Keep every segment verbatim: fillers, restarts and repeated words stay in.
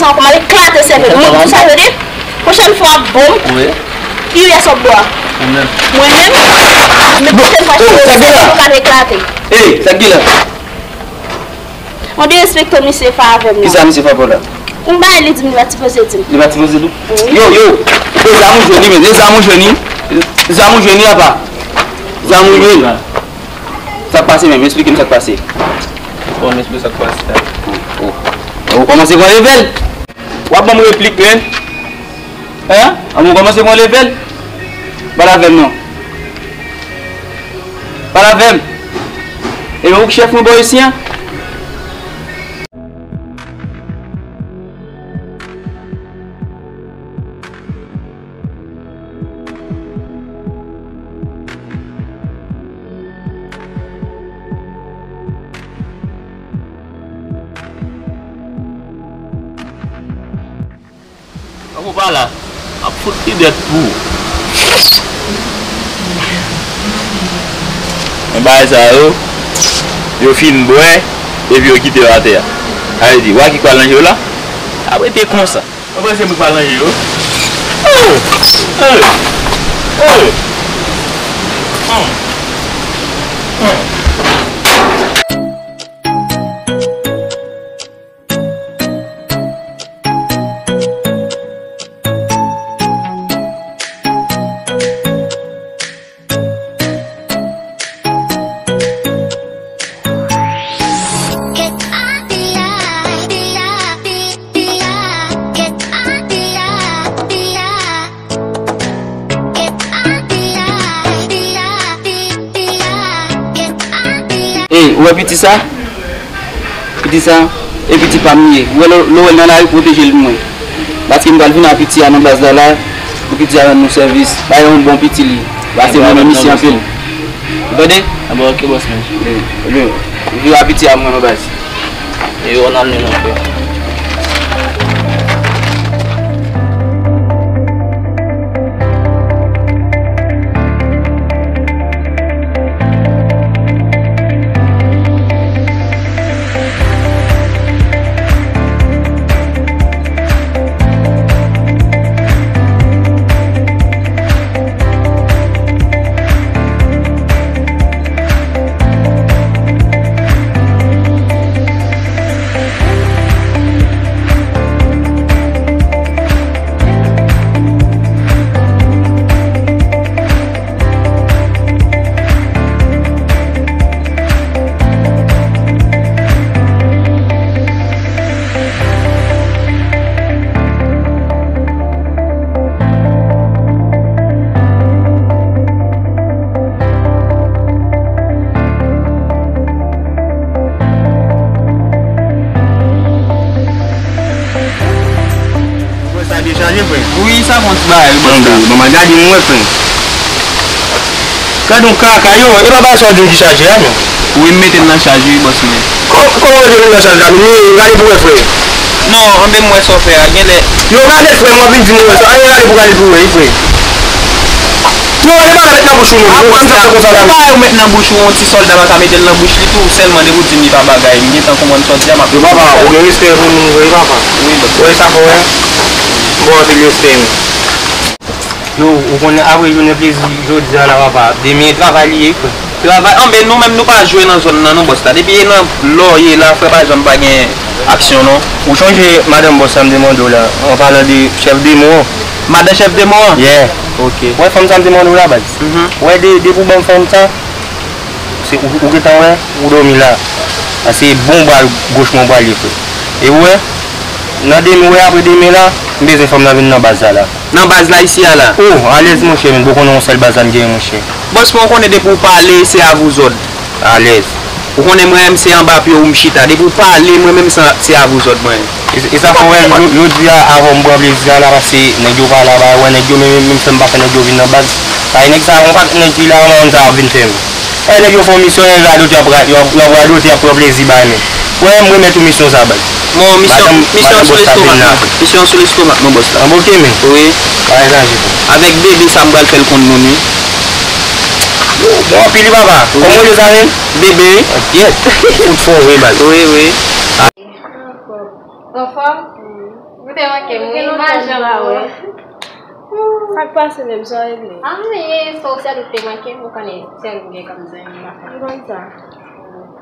San kòman eklate sèvèl. Ou sa vle di? Pwochèn fwa bon. Wi. Ki rès w ap bwè? Mwen menm. Mwen menm. Men pwochèn fwa cheve sèvèl ou ka eklate. Ey, sa ki la? Mwen derespekte misye fè avè m nan. Kisa misye fè avè w la? M bay li di m li pa sipoze di m. Li pa sipoze di w? Wi. Yo, yo. Yo, zam ou jwenn li, men. Yo, zam ou jwenn li. Zam ou jwenn li apa? Zam ou jwenn li. Sa k pase menm? Esplike m sa k pase. Bon, m esplike sa k pase. Oh, oh. Ou kòmanse pran level. W ap ban m replik, men. Hein? An, ou kòmanse pran level? Pale avè m non. Pale avè m. E ou k chèf mwen bò isi an? An, ou pa la. M ap fout ti dèt pou ou. Men bagay sa yo, yo fin bwè, epi yo kite yo atè a. Sa vle di, wa ki pral ranje yo la, ap rete konsa. Mwen panse mwen pral ranje yo. Oh! Oh! Oh! Hmm. Hmm. Ey, ou wè piti sa? Piti sa, e piti pa m li ye. Ou wè lè, lè w wè l nan lari, pwoteje l pou mwen. Paske m pral vin a piti a nan baz la la, pou piti a rann nou sèvis. Bay yon bon piti li. Paske mwen renmen misye anpil. Ou tande? A bon, ok, bòs mwen. Vire a piti a mwen nan baz. E yo nan men nan fè. Sa dechaje, frè. Wi, sa bon ti bagay, wi, bòs la. Bon, bon, gade m wè, frè. Gade yon kaka, yo, e pa bagay sa w di m ki chaje a, non? Wi, m mete l nan chaj, wi, bòs mwen. Kò-, kòman w mete l nan chaj la? Men, gade pou wè, frè. Non, anben m wè sa w fè a, genlè. Yo, gade, frè, m ap vin di m wè sa. Ann gade pou gade pou wè, wi, frè. Yo, gade bagay met nan bouch ou, non. Ou konn sa konsa la. Bagay ou met nan bouch ou, yon ti sòlda pa ka mete l nan bouch li tou, sèlman depi w di m li pa bagay, m gentan konprann sa w di a, m ap. Yo, papa, ou gen respè pou nou, vre, papa. Wi, bòs. Wè sa fò, wè. Bon, anpil respè, men. Yo, ou konnen apre jounen plezi jodi a la, papa, demen travay li ye, frè. Travay, anben nou menm nou pa jwe nan zòn nan non, bòs la. Depi e nan lò ye la, frè, pa janm pa gen aksyon non. Ou chonje madanm bòs la m te mande w la, an palan de chèf demon an? Madan chèf demon an? Yeah. Ok. Wè fanm sa m te mande w la, baz. Mhm. Wè de, depi w ban m fanm sa, se ou, ou gentan wè, ou dòmi la. Paske bon bra goch mwen pral ye, frè. E ou wè, nan demen, ou wè apre demen la, m bezwen fanm nan vin nan baz la la. Nan baz la isi a la. Oh, alèz monchè, men bon konnen yon sèl baz la n genyen monchè. Bòs mwen, ou konnen depi w pale, se a vous ordres. Alèz. Ou konnen mwen menm se anba pye w m chita. Depi w pale, mwen menm se, se a vous ordres mwen. E, e sa fè w wè, yo, yo di a, avan m pran plezi a la, paske nèg yo pa la, ba, wè nèg yo, men, men, men fè m pa fè nèg yo vin nan baz. Paske nèg sa, yon pakèt nèg ki la, yon sa ap vin fè m. Wè nèg yo fè yon misyon, yon radote y ap ra-, y ap, y ap radote, y ap pran plezi bay men. Wè, m remèt ou misyon sa, baz. Bon, misyon, misyon sou lestomak mwen. Misyon sou lestomak mwen, bòs la. An boke men. Wi. Pa gen danje. Avèk bebe sa m pral fè l konn moun, wi. Yo, bon, anpil, wi, papa. Wi. Kòman yo sa menm? Bebe, wi. Gyèt. Fout fò, wi, baz. Wi, wi. Anfòm? Ou te manke m, wi, m pa janm wè. Sa k pase menm, sa w regle? Anyen, se w sèl ou te manke m, ou konnen sèl ou gen kòm zanmi m la. M konn sa.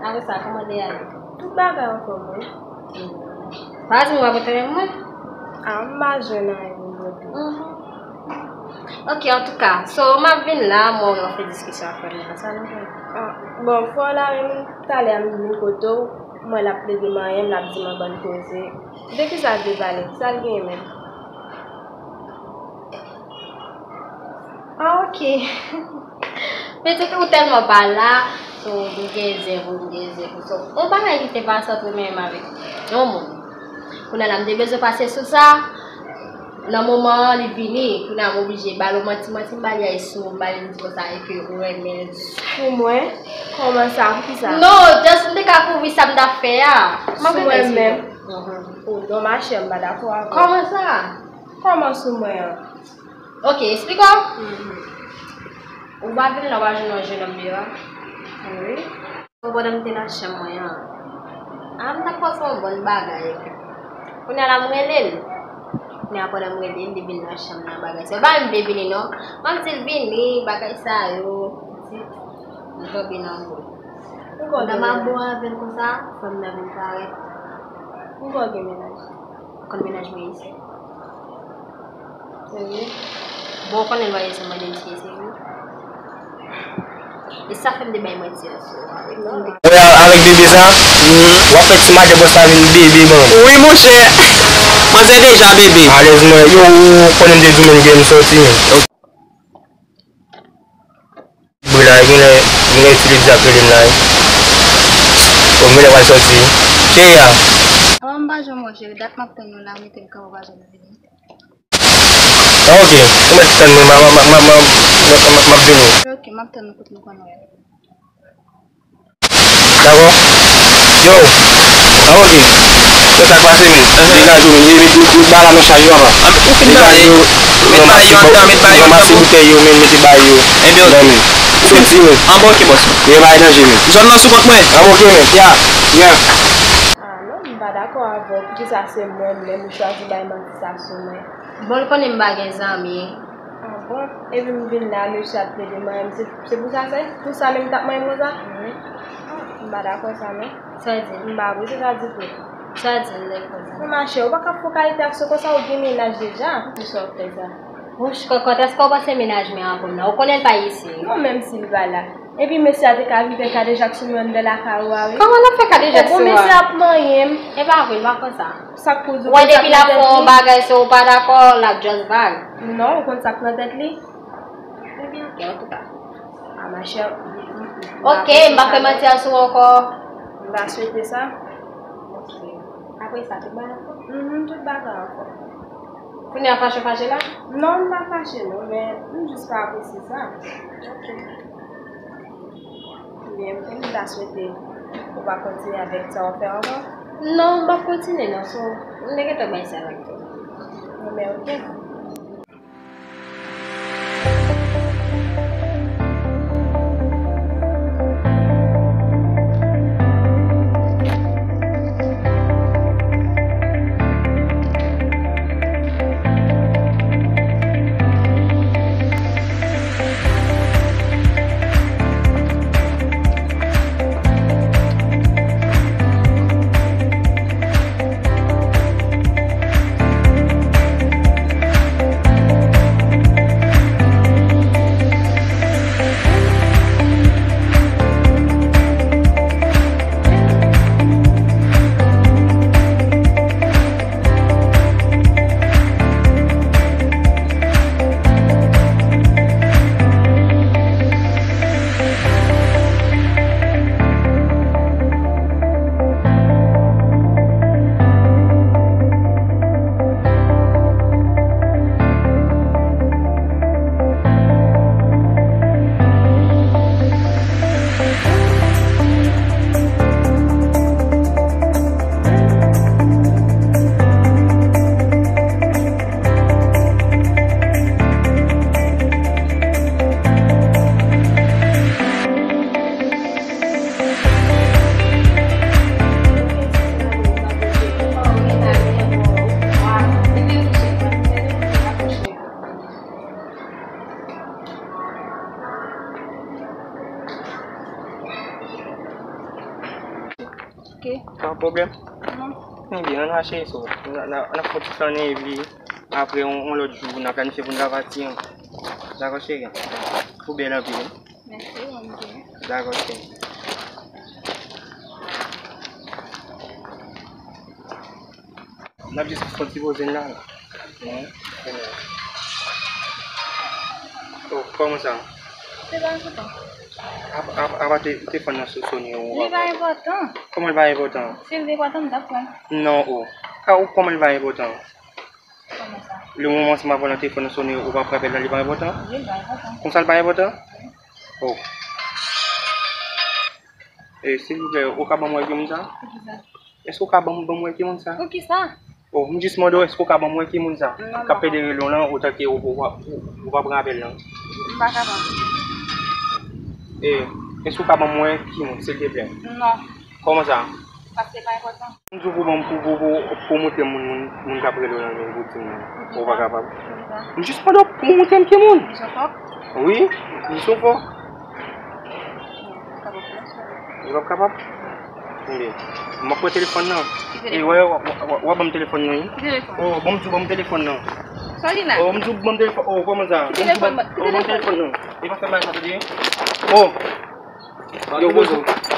Apre sa, kòman de ale? Tout bagay anfòm, wi. Pa di m w ap retounen mwen? A, m pa jwenn anyen pou m pote. Mhm. Ok, antouka, so, m ap vin la, mwen wè w fè diskisyon ak frè m nan, sa nou fè? Ah, bon, frè w la menm, talè a m vin kote w, mwen l ap plede manyen m, l ap di m yon bann koze. De kisa l vle pale? Sa l genyen menm? Ah, ok. Pitit ou tèlman pa la, so, m gen zen pou m gen zen pou so. Yon bagay ki te pase ant mwen menm avèk yon moun. Kounye a la, m te bezwen pase sou sa. Nan moman an, li vini. Kounye a, m oblije ba l yon manti, manti, m ba li a, e sou, m ba li, m di konsa, e ke ou renmen l. Pou mwen? Kòman sa? Poukisa? Non, just m te ka kouvri sa m t ap fè a. Sou mwen menm? Mhm. Oh, non, machè, m pa dakò avè w. Kòman sa? Kòman sou mwen an? Ok, esplike w. Mhm. Ou pa vin la, w pa jwenn yon jennonm deyò a? Wi. Bon, pandan m te nan chanm mwen an, a, m t ap panse yon bon bagay epi kounye a la m rele l. Kounye a pandan m rele l, li vin nan chanm nan bagay sa. Li pa menm vle vini non. M ap di l vini, bagay sa yo. M tonbe nan gou l. Pandan m ap bon avè l konsa, fanm nan vin parèt. Ou gen mennaj? Konn mennaj mwen isi. Serye? Bon, ou konnen lwaye sa mande m si e serye. E sa fè m te bay manti an sou ou avèk ti nèg. Wè, avèk bebe sa, w ap fè ti maten bòs la vin bebe, bon. Wi, monchè. Manzè deja bebe. Alèz mwen. Yo, ou konnen m te di w menm gen m sòti. Bri la, genlè, genlè itilize ap rele m la, wi. Bon, genlè pral sòti. Cheri a. Avan m pa janm wè w, cheri, dat m ap tann ou la, mete m kanpe, w pa janm vini. Ah, ok. Ou mèt tann mwen, m a, m a, m a, m a, m a, m a, m a, m ap vini. Ok, m ap tann ou kote nou konn wè. Dakò? Yo, ah, ok. Yo, sa k pase, men? Degaje w, men. Met, met, met bagay la nan chaj yo, papa. Degaje w, ranmase bou-, ranmase boutèy yo, men, mete bay yo. Ebyen, ok. Soti, men. Anben, ok, bòs. Yo, bay danje, men. Zòn nan sou kont mwen. Anben, ok, men. Ya, ya. Ah, non, m pa dakò avè w. Poukisa se mwen menm ou chwazi bay manti sa sou mwen? Bon, l konnen m pa gen zanmi. Ah bon? Epi m vin la, mesye ap plede manyen m. Se, se pou sa, se pou sa menm m t ap manyen m konsa? Wi. Ah, m pa dakò sa, non. Sa w di? M pa vre, se sa ditou. Sa w di, m lè konsa. Non, machè, ou pa ka fè kalite aksyon konsa, ou gen mennaj deja. Poukisa w fè sa? Wouch, kòkòt, èske w panse mennaj mwen an pou m nan? Ou konnen l pa isi. Non, menm si l pa la. Epi mesye a te ka rive kadejak sou mwen anndan lakay ou a, wi. Kòman l ap fè kadejak sou ou a? Mesye ap manyen m. E pa vre, l pa konsa. Sa k pou di w konn sa k nan tèt li? Wè, depi l ap fè yon bagay, si w pa dakò, l ap just vag. Non, ou konn sa k nan tèt li? Ebyen, ok, antouka. Ah, machè. Ok, m pa fè manti a sou ou ankò. M pa swete sa. Ok. Apre sa, tout bagay ankò? Mhm, tout bagay ankò. Kounye a fache w fache la? Non, m pa fache non, men m jis pa apresye sa. Ok. Ebyen, m ta swete ou pa kontinye avèk sa w ap fè ankò? Non, m p ap kontinye non, so, m te gentan bay sa vag tou. Bon, men ok. Ok. Pa pwoblèm. Non. Ebyen, ann mache, so. N a, n a, n a fè yon ti flannen, epi apre, yon, yon lòt jou, n a planifye pou n ta pati, an. Dakò, cheri? Ou bèl anpil, wi. Mèsi, ou menm tou. Dakò, cheri. N ap jis fè yon ti poze la. Wi. Oh, kòman sa? Se pa enpòtan. Apa, apa, apa te, telefòn nan so-, sone ou. Li pa enpòtan. Kòman li pa enpòtan? Si l te enpòtan, m t ap pran l. Non, oh. Ka ou kòman li pa enpòtan? Kòman sa? Le moman si m ap pran telefòn nan sone, ou pa pran apèl la, li pa enpòtan? Wi, li pa enpòtan. Konsa li pa enpòtan? Oh. E, silvouplè, ou ka ban m wè ki moun sa? Poukisa? Èske ou ka ban m, ban m wè ki moun sa? Poukisa? Oh, m jis mande w, èske ou ka ban m wè ki moun sa? Non, k ap pede rele w lan, otan ke ou, ou, ou, ou pa pran apèl lan? M pa kapab. E, èske ou ka ban m wè ki moun, silteplè? Non. Kòman sa? Paske pa enpòtan. M di w pou ban m, pou, pou, pou, pou montre m moun, moun, moun k ap rele w lan, pou di m non. Ou pa kapab. Poukisa? M jis mande w pou montre m ki moun. Li son fòk? Wi, li son fòk. Ou p ap kapab? Enben, m ap pran telefòn nan. Ki telefòn? E, w, w, w, w ap ban m telefòn nan, wi. Ki telefòn? Oh, ban m di w, ban m telefòn nan. Sa w di la? Oh, m di w, ban m telefòn. Oh, kòman sa? Ki telefòn? Ban m telefòn nan. E pa fè bagay sa, tande. Oh. Yo, poze w.